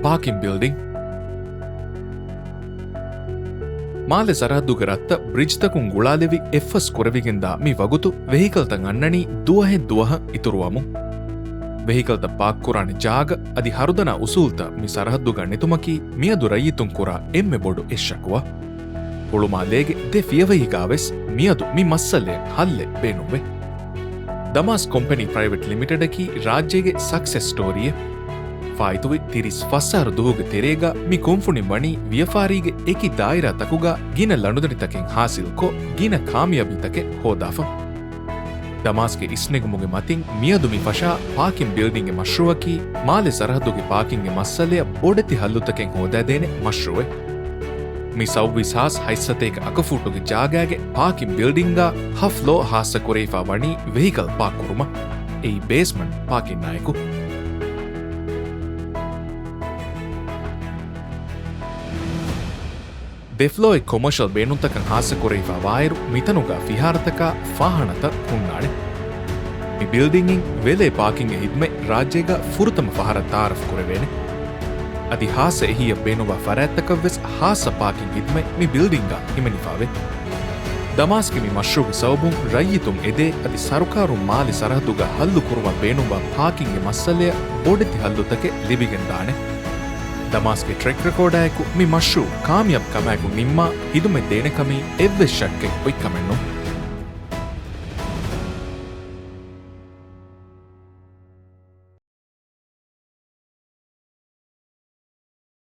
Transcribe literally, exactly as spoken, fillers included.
ޕާކިން ބިލްޑިން. މާލެ ސަރަހައްދުގެ ރަށްތައް ބްރިޖްތަކުން ގުޅާލެވި އެއްފަސް ކުރެވިގެންދާ މި ވަގުތު ވެހިކަލްތައް އަންނަނީ ދުވަހެއް ދުވަހަށް އިތުރުވަމުން. ވެހިކަލްތައް ޕާކް ކުރާނެ ޖާގަ އަދި ހަރުދަނާ އުސޫލްތައް މި ސަރަހައްދުގަ ނެތުމަކީ މިއަދު ރައްޔިތުން ކުރާ އެންމެ ބޮޑު އެއް ޝަކުވާ. ހުޅުމާލޭގެ ދެ ފިޔަވަހިގާވެސް މިއަދު މި މައްސަލައަށް ހައްލެއް ބޭނުންވޭ. ދަމާސް ކޮމްޕެނީ ޕްރައިވެޓް ލިމިޓެޑަކީ ރާއްޖޭގެ ސަކްސެސް ސްޓޯރީއެއް. ފާއިތުވި ތިރީސް ފަސް އަހަރު ދުވަހުގެ ތެރޭގަ މި ކުންފުނިން ވަނީ ވިޔަފާރީގެ އެކި ދާއިރާތަކުގަ ގިނަ ލަނޑުދަނޑިތަކެއް ހާސިލްކޮށް، ގިނަ ކާމިޔާބީތަކެއް ހޯދާފަ. ދަމާސްގެ އިސްނެގުމުގެ މަތިން މިއަދު މި ފަށާ ޕާކިން ބިލްޑިންގެ މަޝްރޫއަކީ މާލެ ސަރަހައްދުގެ ޕާކިންގެ މައްސަލައަށް ބޮޑެތި ހައްލުތަކެއް ހޯދާދޭނެ މަޝްރޫއެއް. މި ސައުވީސް ހާސް ހަތްސަތޭކަ އަކަފޫޓުގެ ޖާގާގެ ޕާކިން ބިލްޑިންގާ ހަ ފްލޯ ހާއްސަ ކުރެވިފަ ވަނީ ވެހިކަލް ޕާކް ކުރުމަށް. އެއީ ބޭސްމަންޓް ޕާކިންއާއެކު. ދެ ފްލޯއެއް ކޮމާޝަލް ބޭނުންތަކަށް ހާއްސަ ކުރެވިފަ ވާއިރު، މިތަނުގަ ފިހާރަތަކާ ފާހާނަތައް ހުންނާނެ. މި ބިލްޑިންއިން ވެލޭ ޕާކިންގ ހިދުމަތް ރާއްޖޭގަ ފުރަތަމަ ފަހަރަށް ތައާރަފް ކުރެވޭނެ. އަދި ހާއްސަ އެހީއަށް ބޭނުންވާ ފަރާތްތަކަށްވެސް ހާއްސަ ޕާކިން ހިދުމަތް މި ބިލްޑިންގާ ހިމެނިފަވޭ. ދަމާސްގެ މި މަޝްރޫގެ ސަބަބުން ރައްޔިތުން އެދޭ އަދި ސަރުކާރުން މާލެ ސަރަހައްދުގަ ހައްލު ކުރުމަށް ބޭނުންވާ ޕާކިންގެ މައްސަލައަށް ބޮޑެތި ހައްލުތަކެއް ލިބިގެންދާނެ. ދަމާސްގެ ޓްރެކް ރެކޯޑާއެކު މި މަޝްރޫ ކާމިޔާބު ކަމާއެކު ނިންމާ ހިދުމަތް ދޭނެ ކަމީ އެއްވެސް ޝައްކެއް އޮތް ކަމެއް ނޫން.